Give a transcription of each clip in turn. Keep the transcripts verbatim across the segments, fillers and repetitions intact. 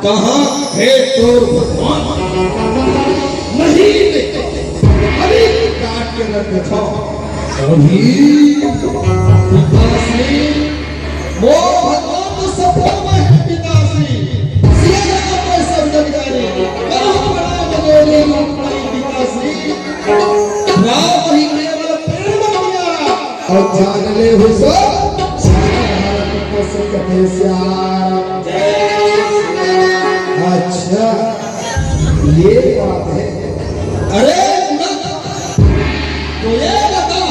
कहाँ हे तोर भगवान? नहीं देखा, अभी काट के रख देता। अभी पिताश्री, मोर भगवान तो सपना में है पिताश्री। सिया जगत में सब जग जाने, कहाँ बड़ा बदोली रूप नहीं पिताश्री। राम ही केवल प्रेम किया। अउ जान ले हो सब, सारा भारत को सिख के श्याम। अच्छा, ये बात है। अरे मूर्ख, तो ये बता,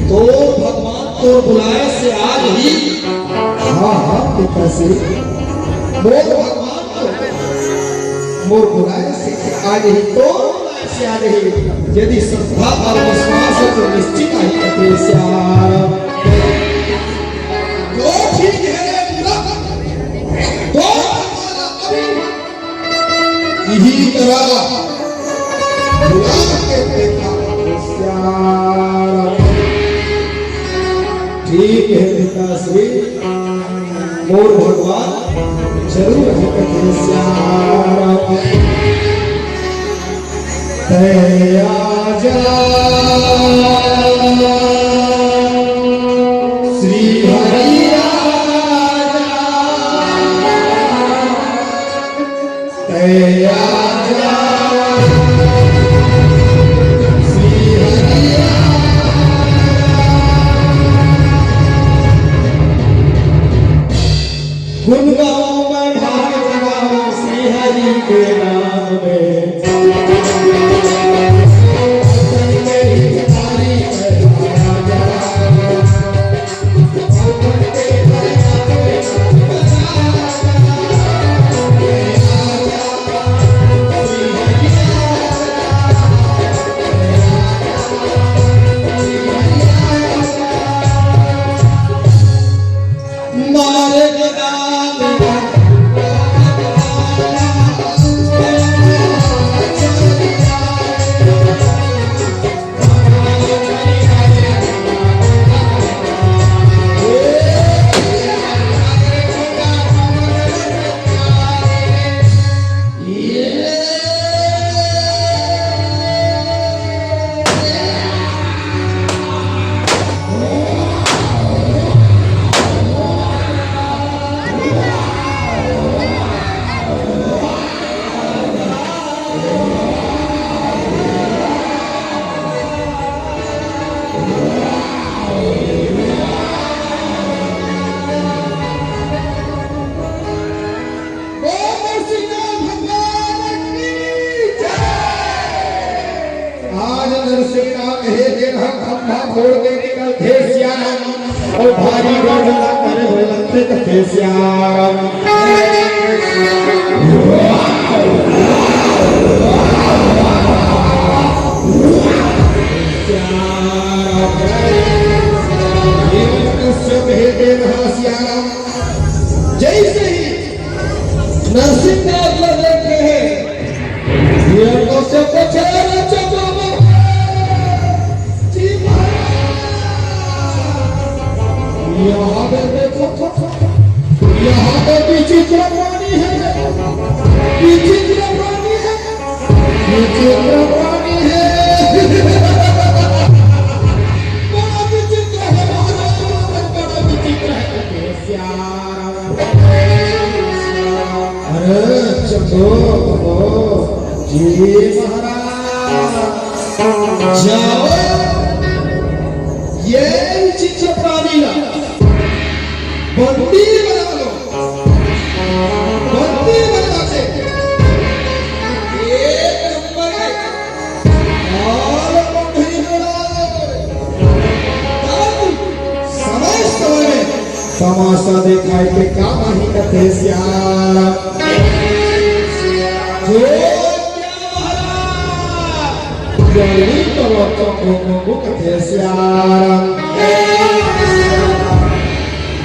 तो भगवान तो बुलाए से आज ही। हाँ, हाँ, पिताश्री, मोर भगवान तो मोर बुलाए से आज ही तो श्याम ही, यदि श्रद्धा और विश्वास है तो निश्चित ही कथे श्याम। तो ठीक है रे मूर्ख, तो हमारा अभी यही तरह बुला के देखा श्याम। ठीक है पिताश्री, मोर भगवान जरूर ही कथे श्याम। तै आजा श्री हरि आजा, तै आजा श्री हरि आजा। गुन गाऊं मैं भाग जगाऊं श्री हरि के नाम में। बोल नरसिंह भगवान की जय। आज नरसिंह नाम हे तेन ह खंभा फोड़ के निकलथे सिया राम, अउ भारी गर्जना करे हुए लगथे कथे सिया राम। हिरण्यकश्यप हे तेन ह सिया राम। जैसे ही नरसिंह नाथ ला देखे हे, हिरण्यकश्यप पूछे, "अरे चंद्रमा, जी महाराज, यहाँ पे देखो, यहाँ पे विचित्र प्राणी है, विचित्र प्राणी है।" विचित्र प्राणी है। बड़ा विचित्र है महाराज, बड़ा विचित्र है। अरे चलो, जी महाराज, जाओ, ये विचित्र प्राणी ना बंदी बना लो। बंदी बनवा के एक नंबर के और बंदी बना लो। ताकि समय समय में तमाशा दिखाई के काम ही कथे सिया राम। जो क्या महाराज? जल्दी तो चंद्रमा कथे सिया राम।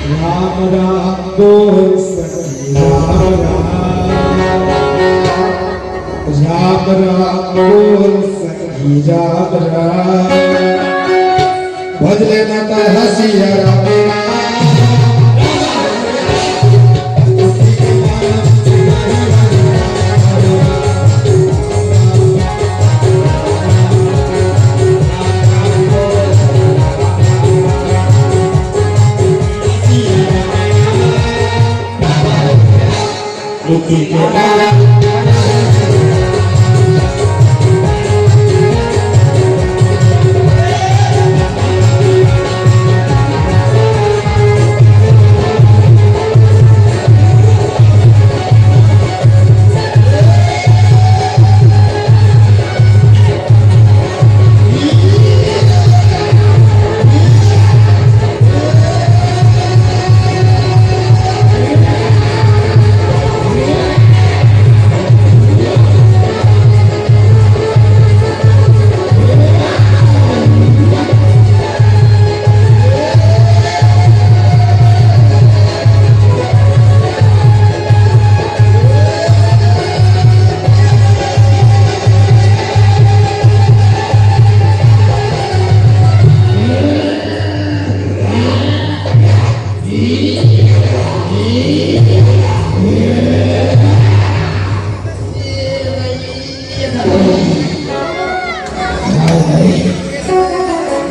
राम राम बोल सखी राम राम। राम राम बोल सखी राम राम। भजले माता हसिया राम।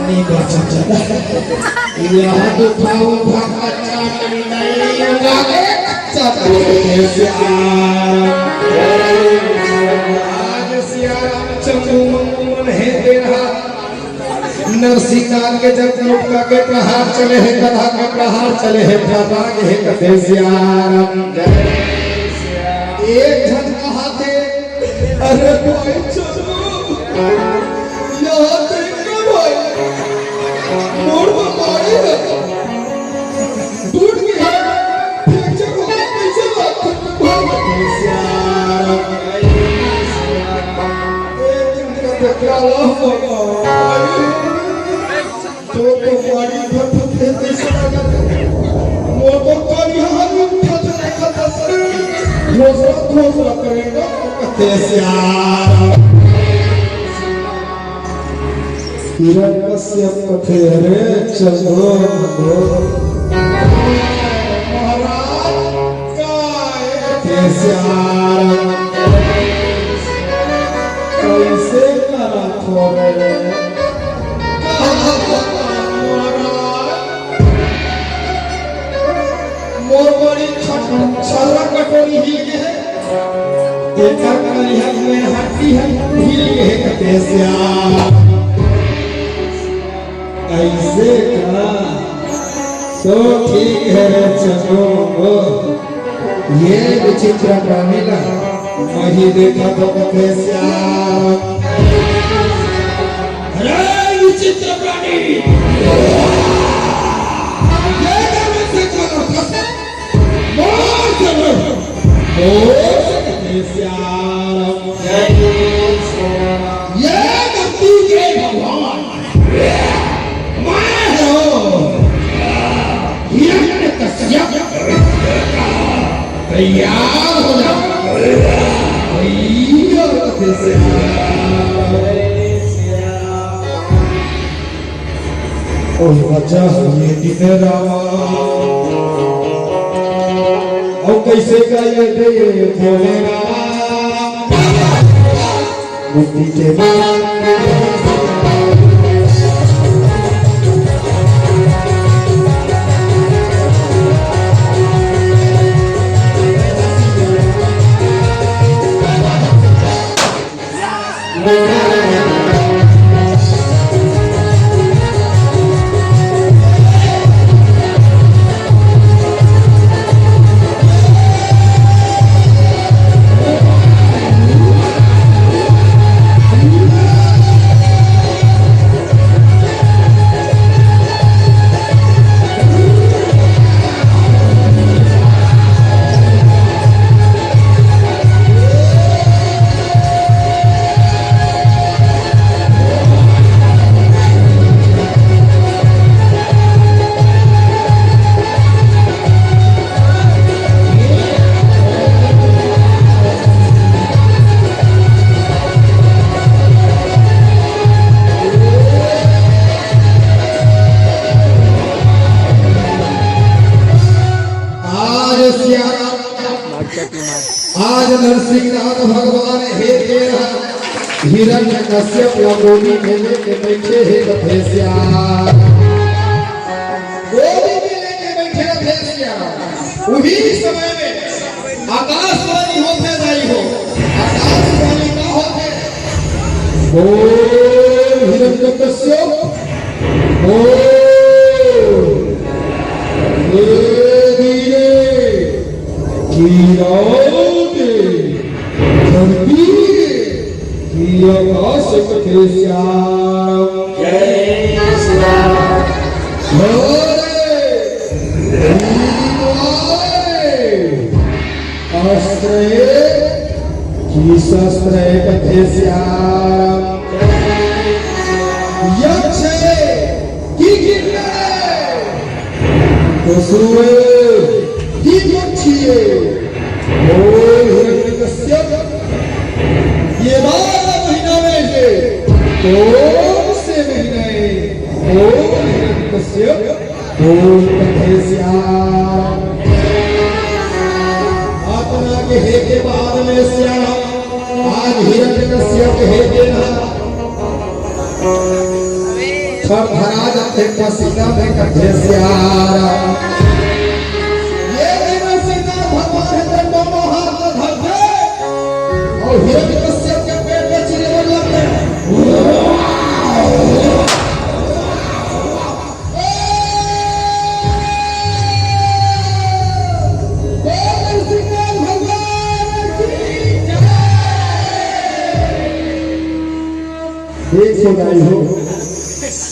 नहीं बचा चला। यहाँ तो खाओ भात का चाटनी नहीं होगा। चाटनी कैसे आज सियाराम चंगू मंगू मन हे तेरा। नरसिंहनाथ के जब लुटका के प्रहार चले हे, गधा के प्रहार चले हे, फटाक हे कथे सियाराम। एक झन कहा थे, अरे भाई चलो, यहाँ देख ना भाई, मोर तो मारे है, टूट गया, फ्रैक्चर हो गया, कैसे बात करते भाई? एक झन का तो क्या हुआ? तो, तो गाड़ी फटफट है, कैसे लगा? वो तो कल यहाँ भी उठा था, देखा था सर। घोषणा, घोषणा करेगा। कैसे आ? हिरण्यकश्यप कथे, "अरे चलो, चलो।" महाराज, का है? कैसे आ? कैसे करत हो रे? मोर बड़ी छट-, छर्रा कटोरी हिल गे हे। एकर करिया में हड्डी ह हिल गे हे कथे सियाराम। ऐसे का? तो ठीक है रे चंदू मंगू, ये विचित्र प्राणी ला मही देखा तो कथे सियाराम। अरे विचित्र प्राणी, ये क्या में से चलो, मार चलो, बोल कथे सियाराम। ये धरती के भगवान मैं हूँ हिरण्यकश्यप, तैयार हो जा। तैयार हो जा। ओह बचा ये दिन रामा, और कैसे गाए रे भोले रामा। बुद्धि के आज सियाराम, आज नरसिंहनाथ भगवान हे तेरा हिरण्यकश्यप ला गोदी में लेके बैठे हे कथे सियाराम। गोदी में लेके बैठे रथे सियाराम। उही समय में आकाशवाणी बोल हिरण्यकश्यप, बोल। ये धीरे गिराओ दे धरती की आकाश कथे श्याम। जय श्याम। हरे आश्रय की शस्त्र कथे श्याम। यक्ष की किन्नर, असुर की पक्षी, बोल हिरण्यकश्यप, ये बारह महीना में से कौन से महीने, बोल हिरण्यकश्यप, बोल कथे श्याम। आतना के हे के बाद में श्याम, आज हिरण्यकश्यप के हे के ना। थरथरा जाथे पसीना में कथे श्याम। ये दिन श्रृंगार भगवान है तो दोनों हाथ में धर दे और हिरण्यकश्यप के पेट में चिरे लगते हैं। बोल श्रृंगार भगवान की जय। देखो दाई हो,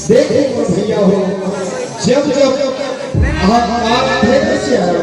देखो भैया हो, जब जब अहंकार थे कश्यप,